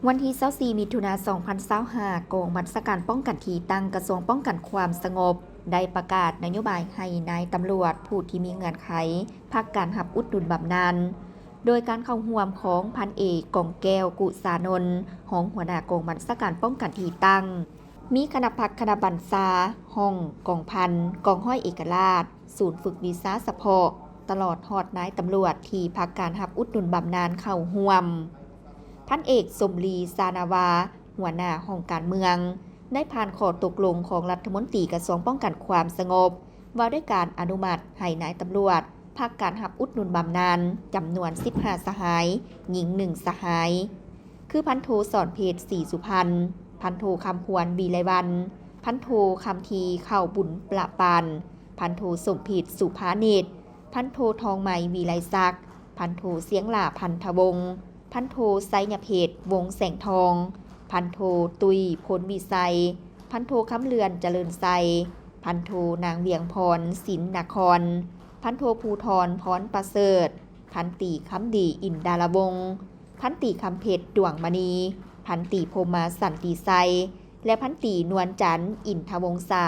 ວັນທີຊາວສີ່ ມິຖຸນາ ສອງພັນຊາວຫ້າ ກອງບັນຊາການປ້ອງກັນທີ່ຕັ້ງ ກະຊວງປ້ອງກັນຄວາມສະຫງົບ ໄດ້ປະກາດນະໂຍບາຍໃຫ້ນາຍຕຳຫຼວດຜູ້ທີ່ມີເງື່ອນໄຂພັກການຮັບອຸດໜູນບຳນານ ໂດຍການເຂົ້າຮ່ວມຂອງພັນເອກ ກອງແກ້ວ ກຸສານົນ ຮອງຫົວໜ້າກອງບັນຊາການປ້ອງກັນທີ່ຕັ້ງ, ມີຄະນະພັກຄະນະບັນຊາ, ຫ້ອງ, ກອງພັນ, ກອງຮ້ອຍເອກະລາດ, ສູນຝຶກວິຊາສະເພາະ, ຕະຫຼອດຮອດນາຍຕຳຫຼວດທີ່ພັກການຮັບອຸດໜູນບຳນານເຂົ້າຮ່ວມ. ພັນເອກ ສົມລີ ຊານາວາ ຫົວໜ້າຫ້ອງການເມືອງ ໄດ້ຜ່ານຂໍ້ຕົກລົງຂອງລັດຖະມົນຕີກະຊວງປ້ອງກັນຄວາມສະຫງົບ ວ່າດ້ວຍການອະນຸມັດໃຫ້ນາຍຕຳຫຼວດພັກການຮັບອຸດໜູນບຳນານ ຈຳນວນສິບຫ້າສະຫາຍ, ຍິງໜຶ່ງສະຫາຍ ຄື ພັນໂທ ສອນເພັດ ສີສຸພັນ, ພັນໂທ ຄຳພວນ ວິໄລວັນ, ພັນໂທ ຄຳທີ ເຂົ້າບຸນປະປານ, ພັນໂທ ສົມພິດ ສຸພານິດ, ພັນໂທ ທອງໄມ ວິໄລສັກ, ພັນໂທ ຊຽງຫຼ້າ ພັນທະວົງ, ພັນໂທ ໄຊຍະເພັດ ວົງແສງທອງ, ພັນໂທ ຕຸ້ຍ ພົນວິໄຊ, ພັນໂທ ຄຳເລື່ອນ ຈະເລີນໄຊ, ພັນໂທ ນາງ ວຽງພອນ ສິນນະຄອນ, ພັນໂທ ພູທອນ ພອນປະເສີດ, ພັນຕີ ຄຳດີ ອິນດາລະວົງ, ພັນຕີ ຄຳເພັດ ດວງມະນີ, ພັນຕີ ພົມມາ ສັນຕິໄຊ ແລະ ພັນຕີ ນວນຈັນ ອິນທະວົງສາ.